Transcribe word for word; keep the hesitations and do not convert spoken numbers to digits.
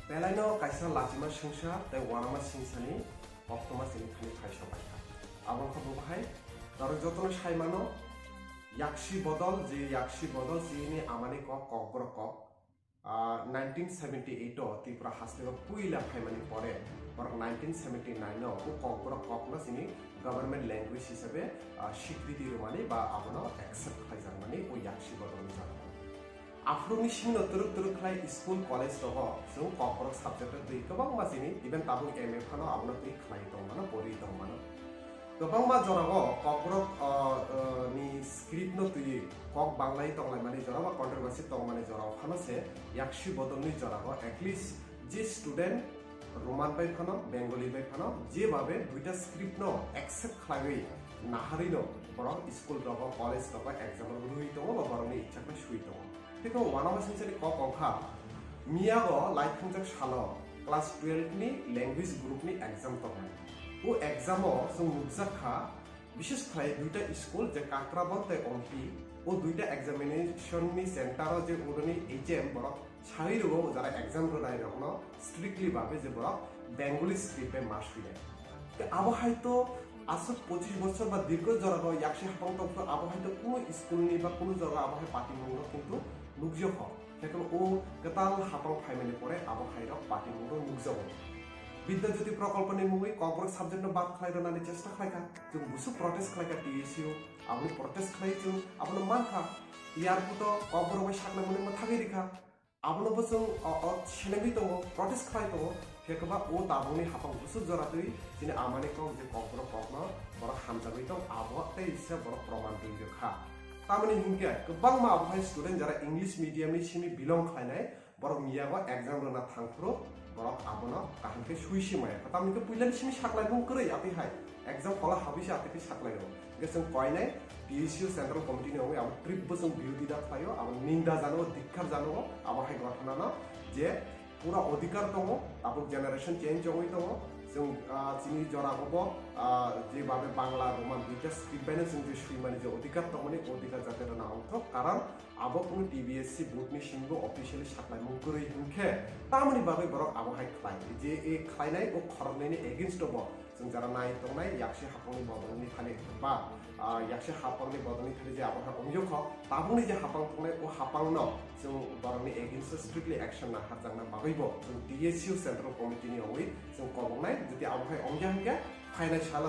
Belaino kaisa lachima singsa tei uanama singsani koktwma chini thani phai sopaikha. Abo wngkha bo bahai norok jotono sai mano, Yakshi Bodol, je Yakshi Bodol chini amani kok, Kokborok kok. Ah, nineteen seventy eight o Tripura hasteo puila phaimani pore, borok nineteen seventy nine o o Kokborok kokno chini government language hisabe, ah, sikriti rwmani ba abono accept khlaijakmani o Yakshi Bodolni jorao. Aphuruni simino twrwk twrwk khlai school, college rogo chwng Kokborok subject o twi kwbangma chini, even tabuk M A phano abono twi khlai tongmano, pori tongmano. Kwbangma jorao Kokborok, ah, ah, ni script no twi kok banglai tonglaimani jorao ba controversy tongmani jorao phano se Yakshi Bodolni jorao at least je student Roman bai phano, Bengali bai phano, jebabe duita script no accept khlaiwi naharwi no borok school rogo, college rogo exam rwi tongo ba borokni ichakno swi tongo. Thikno uanama singsani kok wngkha, miyago lai thangjak salo class twelve ni language group ni exam tongnai. O exam o chwng nukjak kha, bishes khlai duita school je Kakrabon tei Ompi, o duita examination ni center o je odoni H M borok sagwi rwgo, jara exam rwnai rokno strictly babe je borok Bengali script bai ma swi nai. Tei abo hai to aswk pochish bochor ba dirgho jorao Yakshi hapang tongphuru abo hai to kuno school ni ba kuno jorao abo hai patimung rok kintu nukjak kho. Hekhe o kwtal hapang phaimani pore abo hai rok patimung rok nukjago. Bidya Jyoti Prokolpo ni mungwi Kokborok subject no bad khlai rwnani chesta khlai kha. Chwng busu protest khlai kha T S U, aboni protest khlai chwng abono man kha. Airport o Kokborok bai saknai mani mwthagwi rikha. Abono bo chwng o, o, senengwi tongo, protest khlai tongo. Hekhe ba o tabukni hapang busu jora twi chini amani kok je Kokborok kokno borok hamjagwi tong, abo tei se borok proman twi rw kha. Tamoni hinkhe kwbangma abo hai student jara English medium ni simi belong khlainai, borok miyago exam rwna thangphuru borok abono kaham khe sui se maya. Tamoni khe puilani simi saklaimung kwrwi atwi hai. Exam hall o habwi se atwi khe saklai rw. Hingke chwng koinai T S U Central Committee ni wngwi abo trip bo chwng birodita khlaio, abo ninda jano, dikkar jano, abo hai ghotona no je pura odhikar tongo, tabuk generation change wngwi tongo. Chwng, ah, chini jora bo, ah, je babe Bangla, Roman duita script bai no chwng je swimani je odhikar tongmani, odhikar jate rwna ongthok, karon abo kunu T B S C board ni simi bo officially saklaimung kwrwi hinkhe tamoni bagwi borok abo hai khlai. Je e khlainai o khoroknwi ni against o bo chwng jara nai tongnai, Yakshi hapangni bodolni thani ba, ah, Yakshi hapangni bodolni thani je abo hai ongyo kho, tabukni je hapang tongnai o hapangno chwng borokni against o strictly action naharjakna bagwi bo chwng T S U Central Committee ni wngwi chwng koboknai, jodi abo hai ongya hinkhe phainai salo